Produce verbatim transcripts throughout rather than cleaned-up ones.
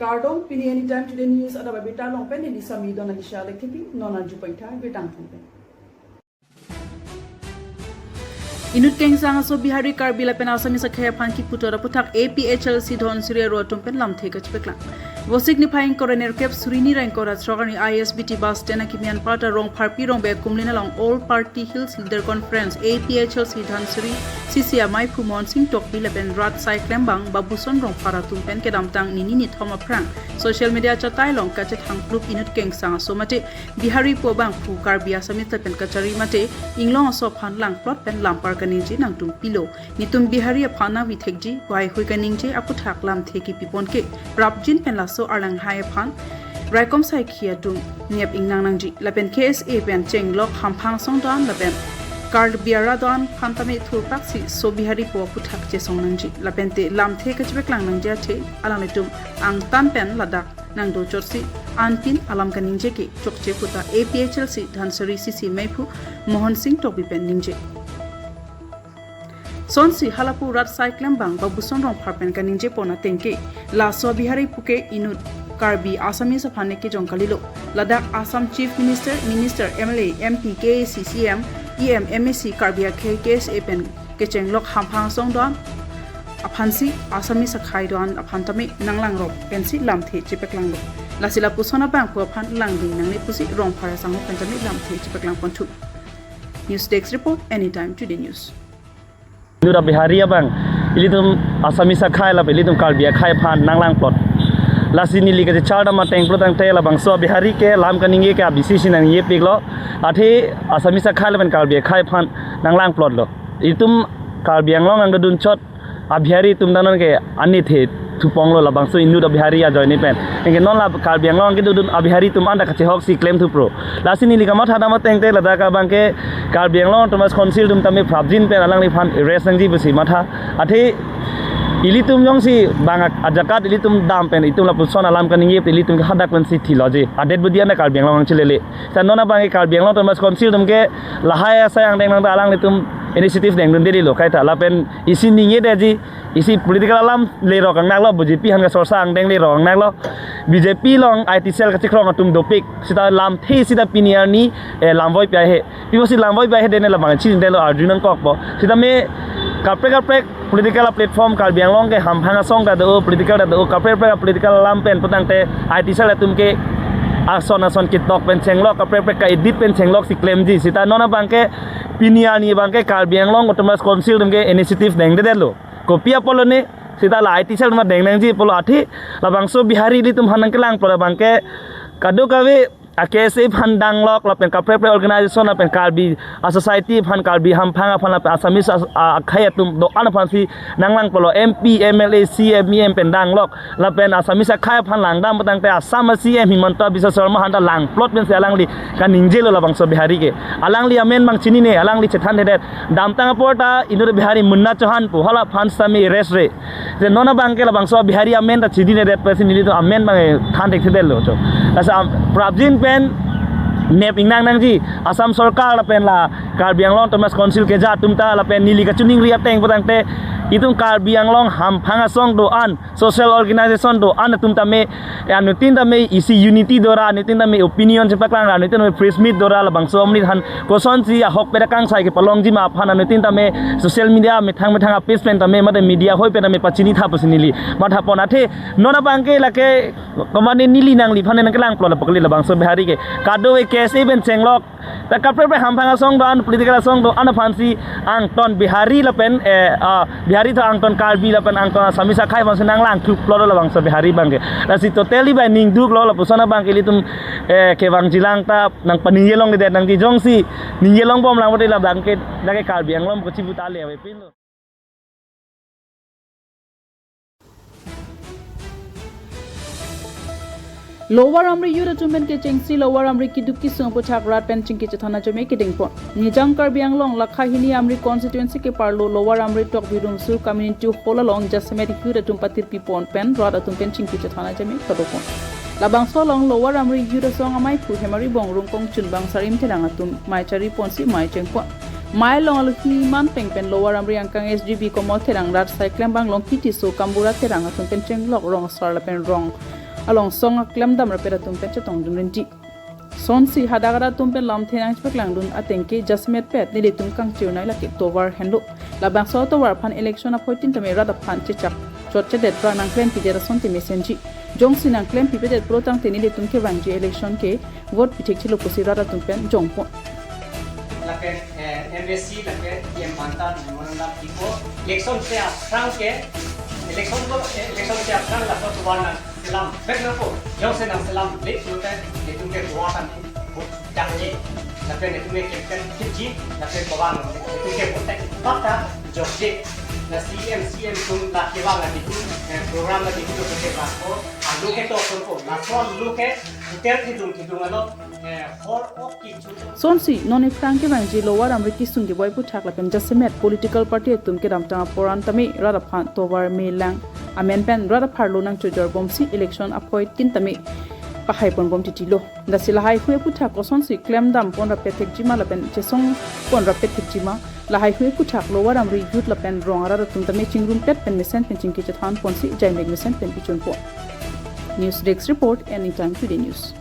Kardom, pini Anytime Today News adap abirta along pen neli Sami Donalisha Lekthepi, non arju paitha birta angthong pen. Inut kengsang aso Bihari, Karbi lapen Assamese akhei aphan kipu tot aputhak A P H L C Dhansiri aro atum pen lamthe kachepaklang. Vosik niphai ingkoi ra nerkep, suri ni ra ingkoi ra throk arni I S B T bus stand akimi anparta Rongpharpi Rongbe akumlin along All Party Hills Leader Conference, A P H L C Dhansiri C C amaiphu Mohon Sing Tokbi lapen rat asai klembang Babuson Rongphar atum pen kedamtang nini nithom aphrang social media achatai along kachethang plup inut kengsang aso mate Bihari pu abangphu Karbi Assamese lapen kachari mate inglong aso aphan langplot pen lampar kaningje nangtum pilo. Nitum Bihari aphan nangvithekji, pu haihui kaningje aputhak lamthe kipipon ke prapjin pen laso arlanghai aphan raikom saikhi atum nep ingnang nangji. Lapen K S A pen chenglok hamphang asong do-an lapen Karbi arat do-an aphan tame thurpaksi so Bihari pu aputhak chesong nangji. Lapen te lamthe kachepaklang nangji athe alanglitum angtan pen ladak nangdo chotsi anpin alam kaningje ke chokche puta A P H L C Dhansiri C C amaiphu Mohon Sing Tokbi pen ningje. Sonsi halapu rat asai klembang Babuson Rongphar pen kaningje pon ateng ke, laso Bihari pu ke inut Karbi Assamese aphan ne kejong kalilo. Ladak Assam Chief Minister, Minister, M L A, M P, K A C, C M, E M, M A C, Karbi akhei K S A pen kechenglok hamphang asong do-an aphansi Assamese akhei do-an aphan tame nanglangrop pensi lamthe chepaklanglo. Lasi lapuson abangphu aphan langding nangne pusi Rongphar asangho pen tame lamthe chepaklang ponthu. News Desk Report, Anytime Today News. Inut Bihari abang, ilitum Assamese akhei lapen ilitum Karbi akhei aphan nanglang plot. Lasi neli kachechar dam ateng pulo tangte labangso Bihari ke lam kaningje ke abisi si nangjepiklo. Athe Assamese akhei lapen Karbi akhei aphan nanglang plot lo. Itum Karbi Anglong nangdodun chot a-Bihari atum ta non ke anithe thuponglo labangso inut a-Bihari ajoine pen. Anke non la Karbi Anglong kedodun a-Bihari atum anta kachehok si klem thupro. Lasi neli kamatha dam ateng te ladak abang ke Karbi Anglong Autonomous Council atum tame prapjin pen alangliphan arrest nangji pusi matha. Athe ilitum jongsi bang a-, ajakat ilitum dam pen itum lapuson alam kaningje ilitum ke hadak pensi thiloji. Adet budi anta Karbi Anglong nangchelele. Seta non abang ke Karbi Anglong Autonomous Council atum ke lahai asai angdeng nang alanglitum initiative dengdunde lo kaita lapen isi ningjedetji, isi political alam lerok angnaklo, B J P aphan kasorsa angdeng lerok angnaklo. B J P along I T cell kachekrong atum dopik. Seta lamthe seta pini arni, eh, lamvoi pi ahe. Pi pusi lamvoi pi ahe dene labang chinine lo arju nangkokpo. Seta me kaprek kaprek political platform Karbi Anglong ke hamphang asong ta do, political ta do, kaprek kaprek political alam pen putangte I T cell atum ke ason ason ketok pen chenglok, kaprek kaprek ka-edit pen chenglok si klemji. Seta non abang ke pini arni abang ke Karbi Anglong Autonomous Council atum ke initiative dengdedetlo. Kopi apotlo ne, seta la I T cell ma deng nangji pulo athe labangso Bihari ilitum aphan nangkelang plot abang ke kadokave a-K S A aphan danglok lapen kaprek kaprek organization lapen Karbi a-society aphan, Karbi hamphang aphan lapen Assamese as-, a-, akhei atum do-an aphansi nanglang plotlo. M P, M L A, C M, E M pen danglok lapen Assamese akhei aphan langdam putangte Assam a-C M Himanta Biswa Sarma aphan ta lang plot pensi alangli kaningjelo labangso Bihari ke. Alangli amen abang chinine, alangli chethandedet. Damtang apor ta inut Bihari Munna Chauhan pu hala aphan sami arrest re. Je non abang ke labangso Bihari amen ta chininedet pusi nelitum amen abang than thekthedetlo cho. Lasi prapjin pen nep ingnang nangji Assam Sorkar lapen la Karbi Anglong Autonomous Council keja atum ta lapen neli kachiningri ateng putangte itum Karbi Anglong hamphang asong do-an, social organization do-an atum tame, eh, anuttin tame isi unity dora, anuttin tame opinion chepaklang ra, anuttin tame press meet dora labangso amonit aphan kosonsi ahokpet akangsai kepalongji ma aphan anuttin tame social media methang methang a-page pen tame mate media ahoi pen tame pachinitha pusi neli mathapon. Athe non abang ke lake komatne neli nangliphan nangkelang plot lapu kali labangso Bihari ke. Kadokave K S A pen chenglok, ta kaprek kaprek hamphang asong do-an, political asong do-an aphansi angton Bihari lapen, eh, ah, Bihari ta angton Karbi lapen angton Assamese akhei aphansi nanglang thup plotlo labangso Bihari abang ke. Lasi totally bai ningduklo lapuson abang ke ilitum, eh, kevangjilang ta nangpaningje longledet nangji, jongsi ningje longbom lang pute labang ke lake Karbi Anglong kochibu ta le avepinlo. Lower Amri youth atum pen kechengsi Lower Amri keduk kesung aputhak rat pen chingki chethan ajame kedengpon. Nijang Karbi Anglong lakha hini Amri constituency keparlo Lower Amri Tokbi Rungsu Community Hall along jasemet youth atum patirpipon pen rat atum pen chingki chethan ajame padopon. Labangso along Lower Amri youth asong amaiphu Hemari Bongrung, Kongchunbang Sarim Terang atum mei chariponsi mei chengpon. Mei along alohi man peng pen Lower Amri angkang S D B Komol Terang, rat asai klembang Longki Tisso, Kambura Terang atum pen chenglok rong asar lapen rong along song aklemdam rapet atum pen chetongdun rinti. Sonsi hadak arat atum pen lamthe nangchepaklangdun ateng ke jasemet pet nelitum kangchirnai lake tovar henlo. Labangso tovar aphan election aphoitin tame rat aphan chechak chotchedet ra nangklempidet asonte mesenji. Jongsi nangklempipedet pulotangte nelitum kevangji election ke vote pithekchelo pusi rat atum pen jongpon. Lapen, eh, M A C lapen E M Banta memorandum pipo. Election si aphrang ke, election ko, eh, election si aphrang laso tovar nangselam vek nangpo. Jongsi nangselamle pulote, itum ke tovar tame vote dangji. Lapen itum ke campaign kitji, lapen tovar nang, itum ke vote tak bata jokji. La C M, C M atum la kevang la itum, eh, program la itum ke vangpo. Alu ke to sonpo. Laso alu ke hotel kidung kidung alo, eh, hor ok kichu. Sonsi non iphrang kevangji Lower Amri kesung keboi aphuthak lapen jasemet political party atum kedamtang aporan tame rat aphan tovar melang amen pen rat apharlo nangchojor bomsi election aphoitin tame pahaiponbom titilo. Lasi lahaihui aphuthak kosonsi klemdampon rapet thekjima lapen chesongpon rapet thekjima, lahaihui aphuthak Lower Amri youth lapen rong arat atum tame chingrumpet pen mesen pen chingki chethanponsi jaimek mesen pen pichunpon. News Desk Report, Anytime Today News.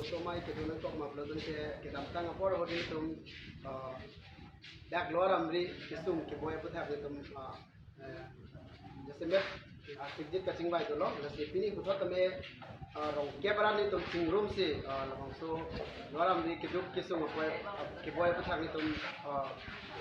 Somai kedo nangkok maplo dun ke kedamtang apor ahut nelitum, ah, dak Lower Amri kesung keboi aphuthak nelitum, ah, eh, jasemet, ah, sikjit kachingvai dolo. Lasi pini puthot tame, ah, rongkep arat nelitum chingrumsi, ah, labangso Lower Amri keduk kesung apoi, ah, keboi aphuthak nelitum, ah,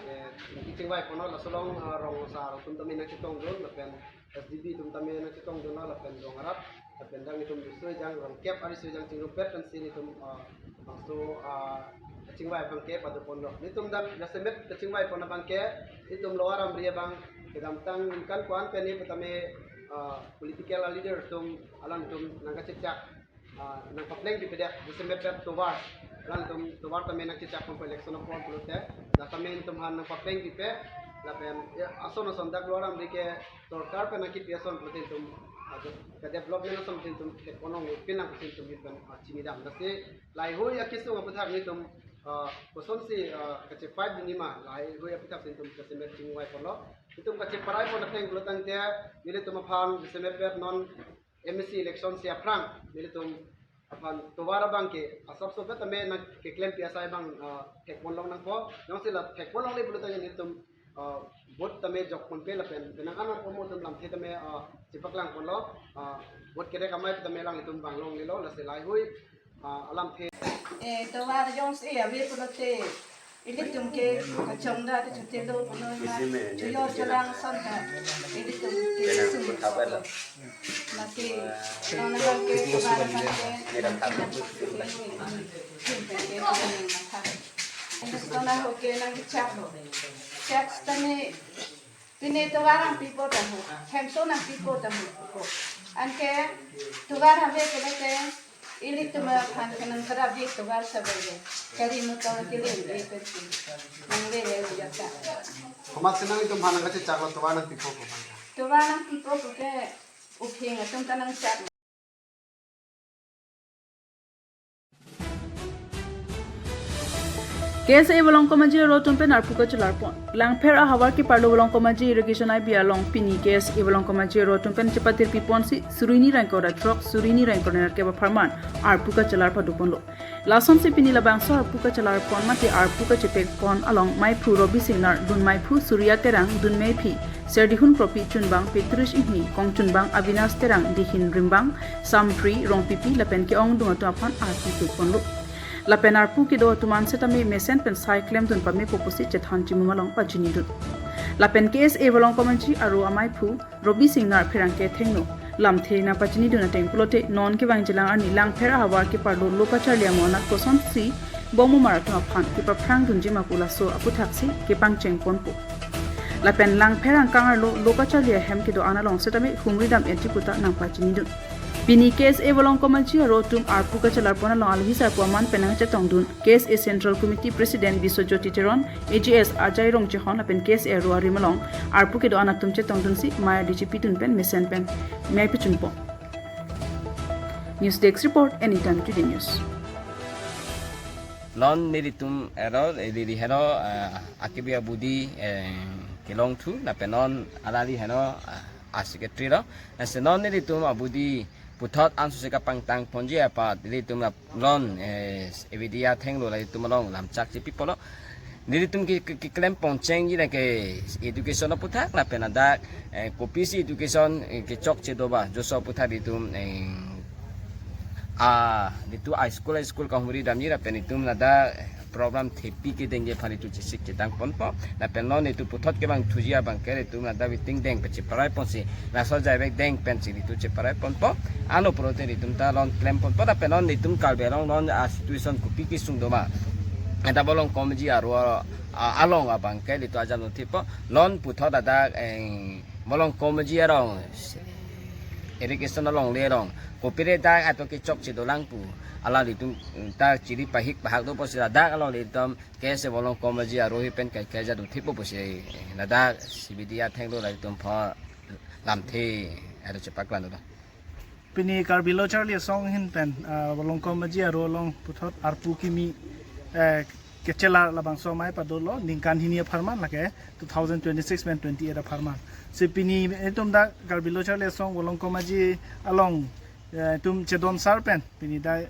eh, chingvaiponlo. Laso along, ah, rong asar atum tame nangchetongdun lapen S D B atum tame nangchetongdunlo lapen rong arat lapen dak nelitum riso ejang rongkep ariso ejang chingrumpet pensi nelitum, ah, bangso, ah, kachingvai abangke padoponlo. Nelitum dak jasemet kachingvaipon abangke nelitum Lower Amri abang kedamtang ningkan ko-an pen ni petame, ah, political leader atum alangtum nangkachechak, ah, nangpaplengpipedet jasemet pet tovar. Alangtum tovar tame nangchechakponpo election apor pulote. Dak tame nelitum aphan nangpaplengpipe lapen, ya, ason ason dak Lower Amri ke sorkar pen nangkipi ason pulote nelitum, ah, ke development ason pulote nelitum theklong pin nang pulote nelitum pen, ah, chinidam. Lasi lahaihui akesung aphuthak nelitum, ah, kosonsi, ah, kachepaidunji ma, lahaihui aphuthak si nelitum jasemet chingvaiponlo. Nelitum kacheparai pon ateng pulotangte nelitum aphan jasemet pet non M A C election si aphrang nelitum aphan tovar abangke asapso pet tame nangkeklempi asai abang, ah, thekponlong nangpo. Jongsi la thekponlongle pulotangte nelitum, ah, vote tame jokponpe lapen penang anat komo atum lamthe tame, ah, chepaklangponlo, ah, vote kerek amei tame alanglitum vanglonglelo. Lasi lahaihui, ah, alamthe. Eh, tovar jongsi ave pulote ilitum ke kachongda te chotelo punon ma, chuyo cholang asonta ilitum kesung. Lasi non abangke tovar abangke, Kona ho ke nangchak lo. Chak tame pine tovar nangpipo tamu, hemso nangpipo tamu ko. Anke tovar ave ke lote ilitum aphan ke nangkerapji tovar sabai le. Gari motor kelim e pensi nanglele lo jaka. Komat si nanglitum aphan nangkachechaklo tovar nangpipo ko? Tovar nangpipo ko ke uphing atum ta nangchak. K S A Volongkom Aji aro atum pen arpu kachelarpon. Langpher ahavar keparlo Volongkom Aji Irrigation I B along pini K S A Volongkom Aji aro atum pen chepatirpiponsi suri hini ra ingkoi ra throk, suri hini ra ingkoi ra nerkep apharman arpu kachelar padoponlo. Lasonsi pini labangso arpu kachelarpon mate arpu kachepekpon along maiphu Robi Singnar, dun maiphu Surya Terang, dun meiphi Serdihun Kropi, chunbang Petrus Inghi, kong chunbang Avinash Terang, dihin rimbang Sampri Rongpipi lapen ke-ongdung atum aphan arpu keponlo. Lapen arpu kedo atum an setame mesen pen sai klemdun pamepo pusi chethan chimum along pachinidun. Lapen K S A Volongkom Aji aro amaiphu Robi Singnar pherangke thengno lamthe nangpachinidun ateng pulote non kevangjilang arni Langpher ahavar keparlo lo kacharli amo anat kosonsi bomomar atum aphan kepaphrangdunji ma pu laso aphuthaksi kepangchengponpo. Lapen Langpher angkang arlo lo kacharli ahem kedo-an along setame humri dam-etji pu ta nangpachinidun. Pini K S A Volongkom Aji aro atum arpu kachelarpon along alohi sarpo aman pen nangchetongdun K S A Central Committee President Biswajyoti Teron, A G S Ajai Rongchehon lapen K S A aro arim along arpu kedo-an atum chetongdunsi mei adiji pidun pen mesen pen mei pichunpon. News Desk Report, Anytime Today News. Non nelitum aro, eh, neli heno, eh, akebi abudi, eh, kelongthu, lapen non alali heno, eh, a-secretary lo. Lasi non nelitum abodi puthot ansose kapangtang ponji apot nelitum la non, eh, A B D athenglo, la itum along lamchak chepipo lo. Nelitum ke, ke, keklem pon chengji lake education aputhak lapen ladak, eh, kopisi education, eh, kechokche do ba joso aputhak nelitum, eh, a nelitum a-school a-school kahumri damji lapen nelitum ladak program thepi kedengji aphan nelitum chesik chetang ponpo. Lapen non nelitum puthot kevangthuji abangke nelitum ladak waiting deng pen cheparai ponsi, laso jaibek deng pensi nelitum cheparai ponpo. Ano pulote nelitum ta non klem ponpo. Lapen non nelitum Karbi Anglong non a-situation kopi kesung do ma, eta Volongkom Aji aro, a, along abangke nelitum ajam nangthipo. Non puthot ladak, eh, Volongkom Aji arong, irrigation alongle arong kopire dak ato kechokche dolang pu alanglitum ta chiri pahik pahak do pusi ladak along nelitum ke se Volongkom Aji arohi pen kai kai jadu thipo pusi ladak C B D athenglo, la itum aphan lamthe aro chepaklang do. Pini Karbi Lo Charli Asong ahin pen, ah, Volongkom Aji aro along puthot arpu kimi, eh, kechelar labangso amei padolo, ningkan hini apharman lake two thousand twenty-six pen twenty-eight apharman. Si pini itum dak Karbi Lo Charli Asong Volongkom Aji along, eh, itum chedon sar pen pini dak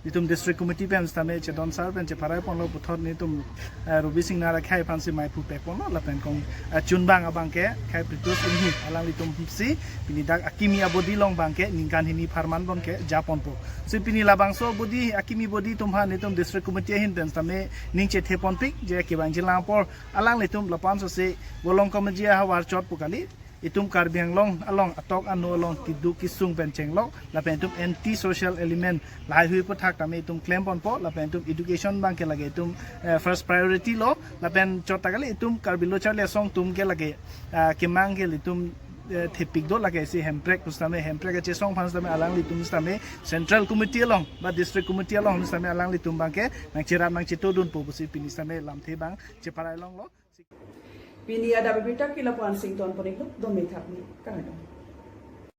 itum district committee pen sitame chedon sar pen cheparai ponlo puthot nelitum, eh, Rubi Singnar akhai aphansi mei phu pek ponlo lapen kong, eh, chunbang abangke khai Pritus Inghi alanglitum si pini dak akimi abodi along abangke ningkan hini apharman abangke ja ponpo. Si pini labangso abodi, akimi abodi atum aphan nelitum district committee ahin pen sitame ning chethe ponpik je kevangji lang apor alanglitum lapu ansose Volongkom Aji ahavar chot pu kali, itum Karbi Anglong along atok anu along keduk kesung pen chenglok lapen itum anti social element lahai hui aputhak tame itum klem ponpo. Lapen itum education abangke lake itum, eh, first priority lo. Lapen chot ta kali, itum Karbi Lo Charli Asong atum ke lake, ah, kemang ke itum, eh, thepik do lake si Hemprek pusitame, Hemprek kachesong aphan sitame alanglitum sitame central committee along ba district committee along sitame alanglitum abangke nangcherap nangchetodunpo pusi pini sitame lamthe abang cheparai longlo. Pini adap abirta ke lapu-an sington pon-iklo, dome thap ni kardom.